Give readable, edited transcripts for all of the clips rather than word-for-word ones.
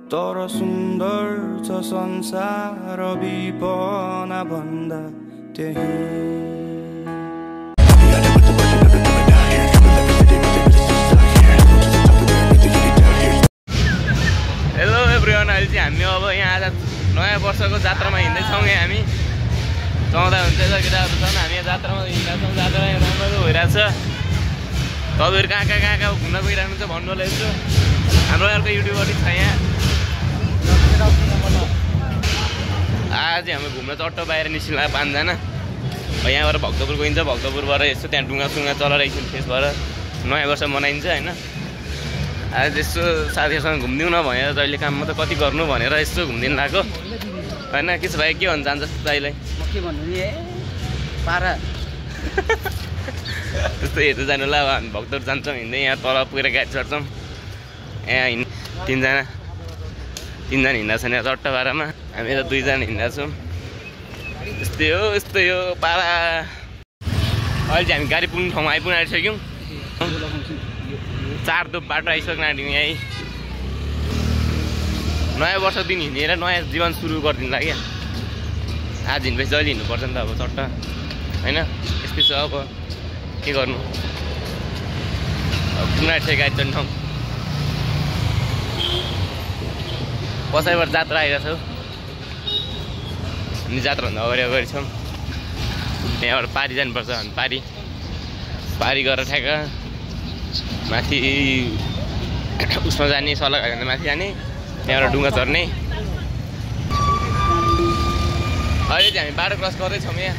तर सुन्दर छ संसार विपना भन्दा त्यही हेलो एभ्रिवान, अहिले चाहिँ हामी अब यहाँ आज नयाँ वर्षको जात्रामा हिँड्दैछौँ। हामी चौधा हुन्छ केटाहरू छन्, हामी यहाँ जात्रामा हिँड्दैछौँ। जात्रा रमाइलो भइरहेछ। तपाईँहरू कहाँ कहाँ घुम्न गइरहनुहुन्छ भन्नु होला। यसो हाम्रो अर्को युट्युबर छ यहाँ। आज हामी घुम्न चट्ट बाहिर निस्किला 5 जना। यहाँबाट भक्तपुर गइन्छ, भक्तपुरबाट यसो त्यहाँ डुङ्गा चलाएर एकछिन फेस भएर नयाँ वर्ष मनाइन्छ होइन। आज यसो साथीहरूसँग घुमिदिउँ न भनेर जहिले काममा त कति गर्नु भनेर यसो घुमिदिनु लाग्यो होइन। के छ भाइ, के भन्छ जान्छ दाइलाई? के भन्नु नि पारा त्यस्तो हेर्दै जानु ल। अब हामी भक्तपुर जान्छौँ हिँड्दै, यहाँ तल पुगेर गाडी चढ्छौँ। यहाँ तिनजना हिँड्दा छन् यहाँ चट्ट पारामा। हामी त 2 जना हिँड्दा छौँ। यस्तै हो पारा। अहिले चाहिँ हामी गाडी पुग्ने ठाउँमा आइपुग्न आइसक्यौँ। 4 दुप बाटो आइसक्न आँट्यौँ। यहीँ नयाँ वर्ष दिन हिँडेर नयाँ जीवन सुरु गरिदिनु लाग्यो। आज हिँड्दैछ, जहिले हिँड्नुपर्छ नि त अब चट्ट होइन। यस्तै छ अब के गर्नु। अब पुग्न आँटिसक्यो गाडी चढ्ने ठाउँ। पछाडिबाट जात्रा आइरहेको छ। हामी जात्राभन्दा अगाडि छौँ। यहाँबाट पारी जानुपर्छ। हामी पारी गरेर ठ्याक्क माथि उसमा जाने, सल्लाह घाट माथि जाने, त्यहाँबाट डुङ्गा चढ्ने। अहिले चाहिँ हामी बाटो क्रस गर्दैछौँ। यहाँ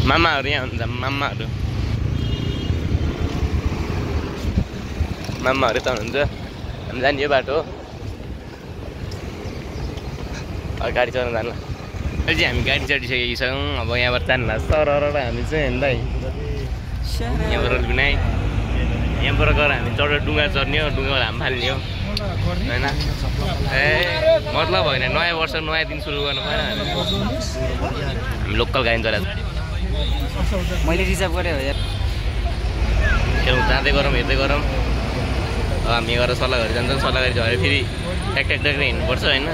मामाहरू यहाँ हुन्छ। मामाहरू त हुनुहुन्छ। हामी जाने यो बाटो हो। गाडी चढ्न जान्ला। अहिले चाहिँ हामी गाडी चढिसकेको छौँ। अब यहाँबाट जान्ला सरर हामी चाहिँ हिँड्दै यहाँबाट गुनाइ यहाँबाट गएर हामी चढेर डुङ्गा चढ्ने हो। डुङ्गाबाट हामी फाल्ने हो होइन। मतलब होइन, नयाँ वर्ष नयाँ दिन सुरु गर्नु पऱ्यो। हामी लोकल गाडी चढाएको मैले रिजर्भ गरेँ हो यार। जाँदै गरौँ, हेर्दै गरौँ। अब हामी गएर सल्लाह गरी जान्छौँ। सल्लाह गरी झऱ्यो फेरि ट्याक हिँड्नुपर्छ होइन।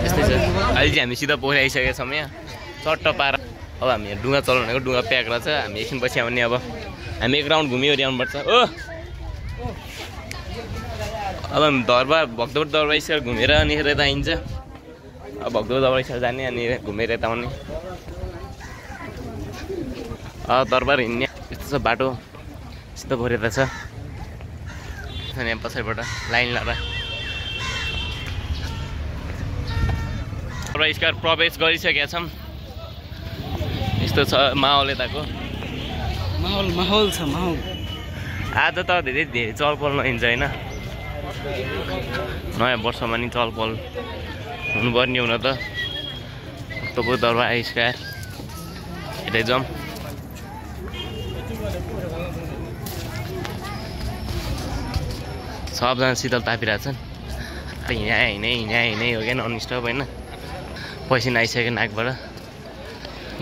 यस्तै छ। अहिले चाहिँ हामी सिधा पोखरी आइसकेका छौँ। यहाँ चट्ट पारा। अब हामी डुङ्गा चलाउनेको डुङ्गा प्याक रहेछ। हामी एकछिन पछि आउने। अब हामी 1 राउन्ड घुमिवरि आउनुपर्छ। अब हामी भक्तपुर दरबार स्क्वायर घुमेर अनि यता आइन्छ। अब भक्तपुर दरबार स्क्वायर जाने अनि घुमेर यता आउने। दरबार हिँड्ने यस्तो छ बाटो। यस्तो पोखरी यता छ। यहाँ पछाडिबाट लाइन लगाएर दरबार स्क्वायर प्रवेश गरिसकेका छौँ। यस्तो छ माहौल यताको। माहौल छ माहौल। आज त धेरै चलपल नहिन्छ होइन। नयाँ वर्षमा नि चलपल हुनुपर्ने हुन त। भक्तपुर दरबार स्क्वायर यतै जाउँ। सबजना शीतल तापिरहेछन्। यहाँ हिँडै हो क्या ननस्टप होइन। पसिना आइसक्यो नाकबाट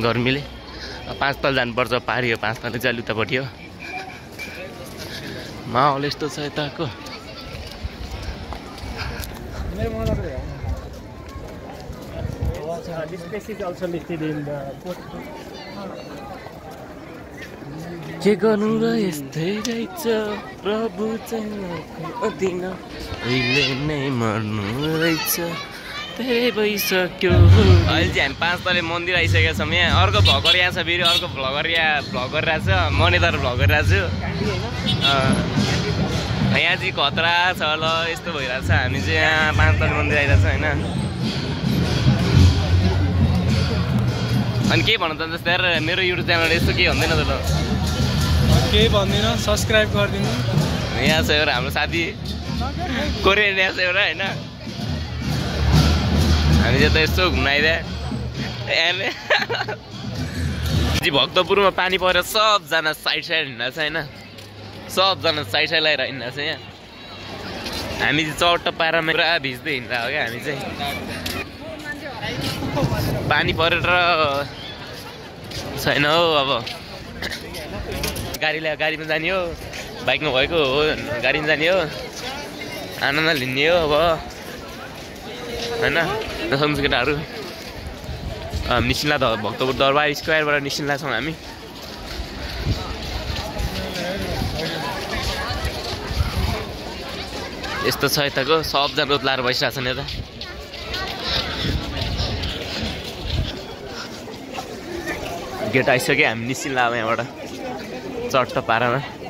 गर्मीले। 5 तल जानुपर्छ। पारी हो 5 तल चाहिँ उतापट्टि हो। माहौल यस्तो छ यताको। के गर्नु र यस्तै रहेछ प्रभु चाहिँ दिन अहिले नै मर्नु रहेछ धेरै भइसक्यो। अहिले चाहिँ हामी 5 तले मन्दिर आइसकेका छौँ। यहाँ अर्को भ्लगर यहाँ छ। फेरि अर्को भ्लगर यहाँ भ्लग गरिरहेको छ। मनेतर भ्लग गरिरहेको छु। यहाँ चाहिँ खतरा छ ल। यस्तो भइरहेको छ। हामी चाहिँ यहाँ 5 तले मन्दिर आइरहेको छ होइन। अनि के भन्नु त जस्तै मेरो युट्युब च्यानल यस्तो के भन्दैन त? केही भन्दिनँ, सब्सक्राइब गरिदिनु। यहाँ छ एउटा हाम्रो साथी कोरियन यहाँ छ एउटा होइन। हामी चाहिँ त यस्तो घुम्न आइदिए। भक्तपुरमा पानी परेर सबजना साइड हिँड्दा छ होइन। सबजना साइड लगाएर हिँड्दा छ यहाँ। हामी चाहिँ चट्ट पारामा पुरा भिज्दै हिँड्दा हो क्या। हामी चाहिँ पानी परेर छैन हौ। अब गाडीमा जाने हो बाइकमा भएको हो गाडीमा जाने हो आनन्द लिने हो अब होइन नसक्नु केटाहरू निस्किँला भक्तपुर दरबार स्क्वायरबाट निस्किँला छौँ हामी यस्तो छ यताको सबजना उत्लाएर बसिरहेको छन् यता गेट आइसक्यो हामी निस्किँला अब यहाँबाट चट्ट पारामा